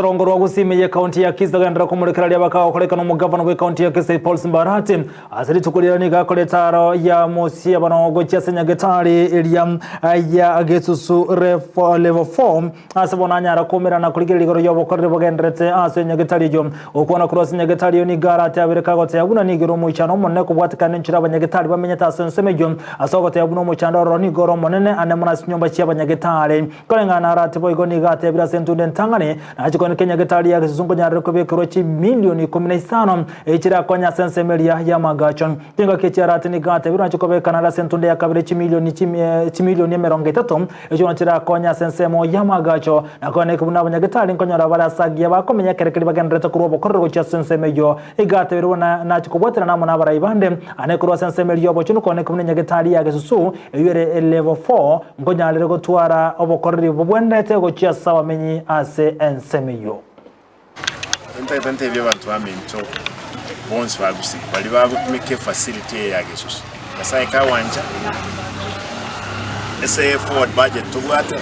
Rongo rwa Gusii ime y'Ekaunti ya Kisii agenderera komorekera riaba kagokorekana omogavana bw'Ekaunti ya Kisii Paul Simbarati ase rituko riria nigo akora etaaro ya mosiabano gochia ase nyagetari eria ya Gesusu Level 4 ase bono anyara koumerana korigereria igoro y'obokoreri bogendererete ase nyagetari eyio. Gokwana korwa ase nyagetari eyio nigo arateabere kagoteba buna nigo ere omoichano omonene kobwatekana nenchera abanyagetari bamenyete ase ensemo eyio ase ogoteba buna omochando ororo nigo ore omonene ande mono ase chinyomba chi'abanyagetari. Koreng'ana narati boigo nigo atebire ase entunda entang'ani, Nache koineka enyagetari ya gesusu nkonyarere kobekerwa chimilioni 15, echi chirakonye ase ensemo eria y'amagacho. Chingaki echi arati nigo atebire nache kobeka nare ase entunda ya kabere chimilioni chimilioni 30, echio bono chirakonye ase ensemo y'amagacho. Na koineka buna abanyagetari nkonyora bare ase agiya bakomenya ekero keria bagendererete korwa obokoreri gochia ase ensemo eyio. Nigo atebire buna nache kobwaterana amo nabarai bande, ane korwa ase ensemo eria y'obochenu koineka buna enyagetari ya gesusu, Eyio ere level 4, nkonyarire gotwara obokoreri bobwenerete gochia ase abamenyi ase ensemo eyio. Ntagete ntebie abanto baminto bonsi ba Gusii baria bagotumeka efacility eye ya Gesusu, Nyasaye kagwancha ase forward budget tobwate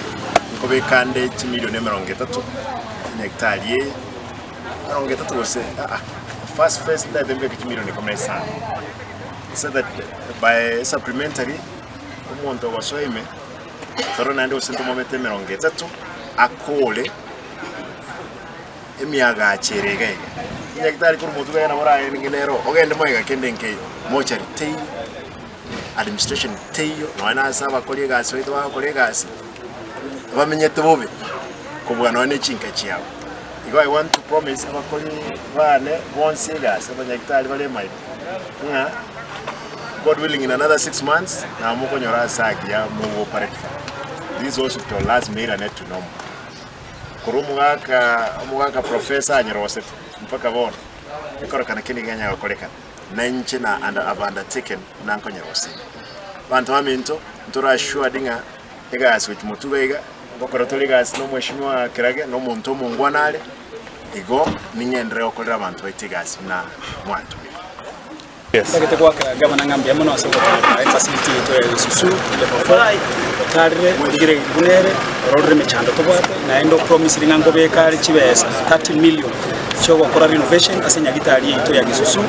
nkobeka ande chimilion 30 enyagitari eye, 30 gose aa first phase ntagete mbeke chimilion 15. So that by supplementary omonto ogosoa ime toro naende gose ntomomete 30 akore emiagacho ere iga iga. Nyagetari korwa motwe iga nabo orarenge nero ogende moega kende nkeiyo, mochari teiyo, administration teiyo, nonya na ase abakori egasi baito bagokora egasi, bamenyete bobe kobua nonya na echinka chiabo. Igo I want to promise abakori bane bonsi egasi abanyagitari bare emaiko. Ng'a God willing in another 6 months nabo mokonyora ase agiya mogopareti. This hospital lazima eirane to normal. Korwa omogaka omogaka professor anyerosete mpaka bono, ekorokana kende gekanyara gokorekana, na inche na and have undertaken buna nkonyerosia. Abanto baminto, ntore assured ng'a egasi gochia motwe iga iga, ngokora tore egasi na omweshimiwa Kerage, na omonto omongwana are. Igo ning'enderere gokorera abanto baito egasi buna mwantomire. Ntagete goakera gavana ng'a mbuya mono ase ogotoa efacility yaito ya Gesusu level 4, otarire origereiri buna ere, ororire emechando tobwate, naende opromisire ng'a nkobeka are chibesa 30 million chiogokora renovation ase enyagitari yaito ya Gesusu,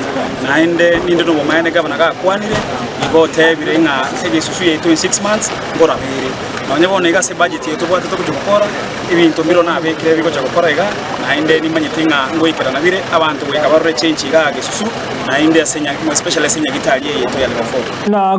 naende ninde nobomaene gavana gakwanire, igo otebire ng'a egesusu yaito in 6 months nkorabe ere. Nonye bono iga ase ebudget eye tobwate togochia gokora, Ebinto mbiro nabekire bigocha gokora iga, naende nimanyete ng'a ngoikerana bire, abanto goika barore change igaa gesusu, naende ase especially ase enyagitari eye yaito ya level 4. Na.